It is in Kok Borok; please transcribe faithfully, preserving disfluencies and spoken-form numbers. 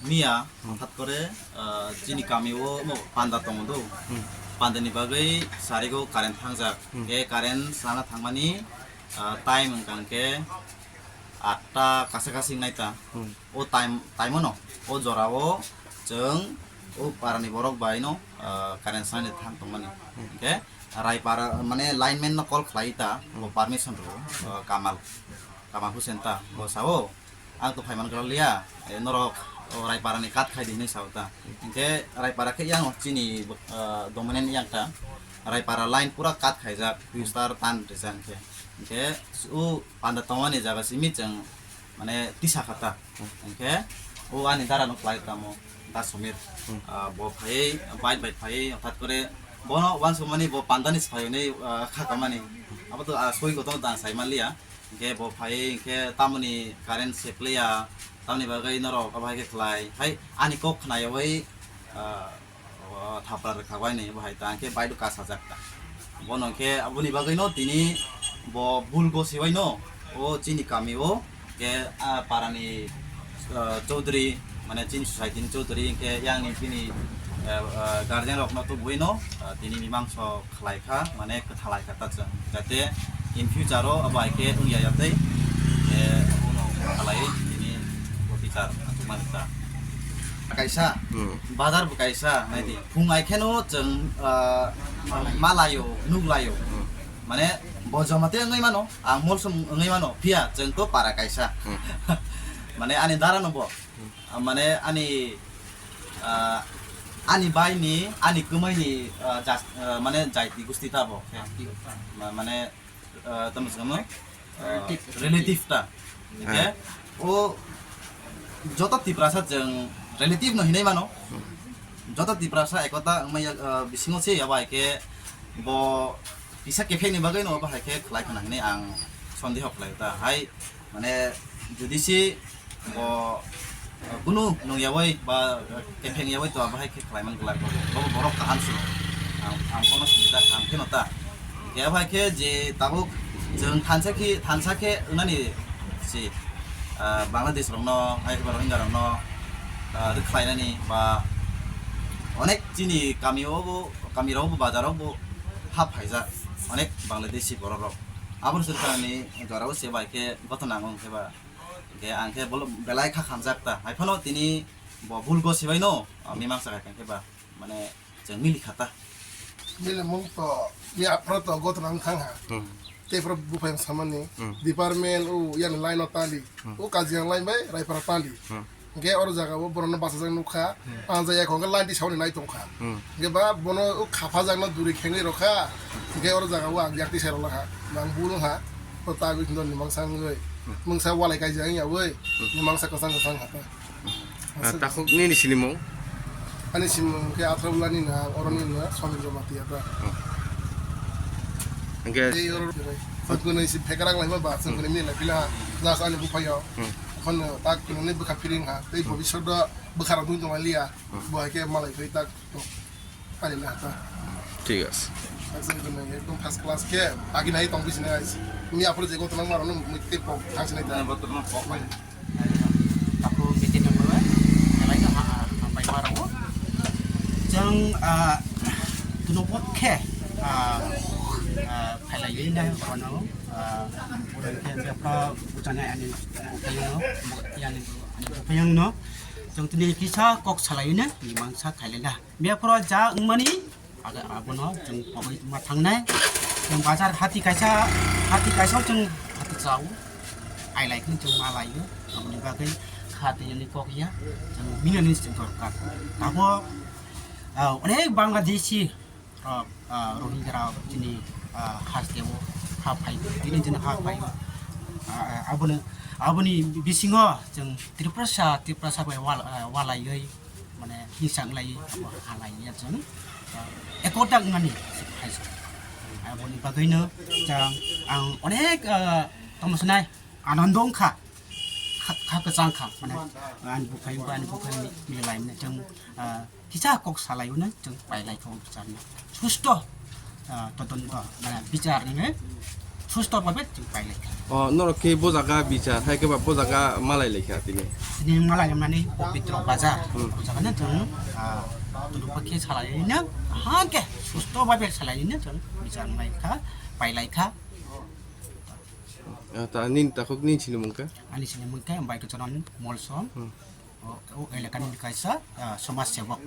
Miya, hmm, hothat kore, ah, chini kami o mo panda tongo do. Hmm. Panda ni bagwi sarigo current thangjak. Hmm. Ke current sana thangmani, ah, time wngkang ke atta kasa kasi wngnai ta. Hmm. O time, time o no, o jora o chwng o para ni borok bai no, ah, current sana ni thang tongmani. Hmm. Ke Raipara, mane lineman no call khlai ta, bo permission rw, ah, Kamal, Kamal Hussein ta, bo sao. Ang to phaiman kwlaliya, eh, norok, o, Raipara ni cut khai di hinwi sao ta. Hinkhe Raipara khe yang chini, eh, dominant yang ta. Raipara line pura cut khaijak, twistar tan rijak hinkhe. Hinkhe o panda tongmani jaga simi chwng mane tisa kha ta. Hinkhe o ani dara no khlai tamo, Da Sumit. Hmm. Ah, bo phaiwi, bike bai phaiwi, hothat kore bono uansukmani bo pandani swphaiywi, ah, kha kamani. Abo to, ah, soi kotor da sai manliya. Hinkhe bo phai hinkhe tamoni current se phlaiya, tamoni bagwi norok abo hai khe khlai. Hai ani kok khnayawi, ah, o thapra rwkha bai ni bo hai ta hinkhe bike do kasajak ta. Bono hinkhe aboni bagwi no tini bo bul gosibai no o chini kami o hinkhe, ah, parani, ah, Chaudhary, mane chini society ni Chaudhary hinkhe yang ni bini, ah, ah, guardian rok no tubui no, ah, tini mimang so khlai kha, mane kwthalai kha ta chwng, jate in future o abo hai khe wngya ya tei, eh, abono khalai tini bo bichar achukmani ta. Kaisa, hmm, bazar bo kaisa, nai di. Hmm. Phung ai kheno chwng, ah, malayo, nuglayo. Hmm. Mane bo joma tei wngwi mano, ang molsom wngwi mano, phiya chwng to para kaisa. Hmm. Mane ani dara no bo. Ah, mane ani, ah, ani bai ni, ani kwmai ni, ah, jas-, ah, mane jaiti gusti ta bo. Ma-, mane, ah, tamo se kamo, ah, relative, relative ta. Hwnkhe, ah, o joto Tiprasa chwng relative no hinwi mano. Hmm. Joto Tiprasa ekota wngmaya, ah, bisingo se abo hai khe bo kisa kephek ni bagwi no abo hai khe khlai khna hinwi ang sondeho khlai ta. Hai, mane, jodi se bo, uh, kunu nungyawi ba, uh, kepheng yawi to abo hai khe khlaiman glak bo. Bo borok kaham se. Ang, ang bono sinijak ang kheno ta. Khe abo hai khe je tabuk chwng thansa khe, thansa khe wngnani si, uh, Bangladesh rokno, hai khe Rohingya rokno, uh, rwkhlainani ba onek chini kami o bo, kami rok bo, bazar rok bo hap phaijak onek Bangladeshi borok rok. Aboni sori kanani jora o se bai khe gothon nango hwnkhe ba. Hwnkhe ang khe bolo belai kha khamjak ta. Hai phano tini bo bul gosibai no, ah, mimang sa khai khe ba. Mane chwng mili kha ta. Mili mung to ya pro to gothon nang thang ha. Hmm. Tei pro buphang samani. Hmm. Department o yang line o tali. Hmm. O Kaziang line bai Raipara tali. Hmm. Hwnkhe oro jaga o borokno bachajak nukha, hmm, ang jaya hwnkhe line tisaoni nai tongkha. Hmm. Hwnkhe ba bono o khaphajakno duri khengwi rokha, hwnkhe oro jaga o ang yak tisai rwlakha, ang bul wngkha, o tagwi tongdo ni mangsa wngwi, hmm, mungsa walai kaijak wngyawi, hmm, ni mangsa kwchang kwchang kha ta. Ah, aswk. Takhuk nini sinimung? Ani sinimung khe Athraulani na, oroni na, Somindra Matia ta. Hmm. Hwnkhe tei oro, hmm, chwng kwnwi si phekrak laima ba, chwng, hmm, kwnwi mili lai pila, just ani buphaio. Hmm. Ekhon tak kwnwi bwkha phiring ha, tei, hmm, bhobishyot o bwkha rok tong tong liya, hmm, bo hai khe malai phai tak to. Ani na ta. Thik ase. Aswk kwnwi ekdom first class khe agi nai tong bisi nai. Ni aphuru je gothon nang maro no mui tei pok thang sinai ta. Ani bothor no pok bai. Takhuk meeting no mui belai no ha, ha, hambai ma rwo. Chwng, ah, tuno pot khe, ah, ah, phailaiwi na kono, ah, buran khe bepra bujana ani buphayung no, ani, ani buphayung no. Chwng tini kisa kok salaiwi na, ni mangsa khailai na. Bepra ja wngmani, aga abono chwng pogwi ma thangnai. Chwng bazar hati kaisa, hati kaisa chwng hati chao. Ailai khe chwng ma laio. Aboni bagwi kha twi ni kok ya. Chwng minani se dorkar. Abo, ah, onek Bangladeshi rok, ah, Rohingya rok chini, ah, haste o ha phai, tini chini ha phai. Ah, aboni, aboni bisingo chwng Tiprasa, Tiprasa bai wal-, ah, walaiwi. Mane hisang lai, abo halai ya chwng, ah, ekota wngmani hai se. Aboni bagwino chwng ang onek, ah, tongmo sinai anando wngkha, kha, kha kwchang kha, mane ani buphai ba ani buphai milai mane chwng, ah, kisa kok salai hwnwi chwng pailai kha o bicharno. Susto, ah, todonto, mane bichar nini Susto bhabe chwng pailai kha. O, norok khe bo jaga bichar, hai khe ba bo jaga malai lai kha tini. Tini malai mani Pabitra Bazar. Hmm. O jaga no chwng, ah, turupa khe salai no, ha khe susto bhabe salai no chwng bichar lai kha, pailai kha. Ah, ta nin takhuk nin sini mungkha? Ani sini mungkha, bai ko chonam Molsom. Hmm. O, o elakani kaisa, ah, somaj sebok.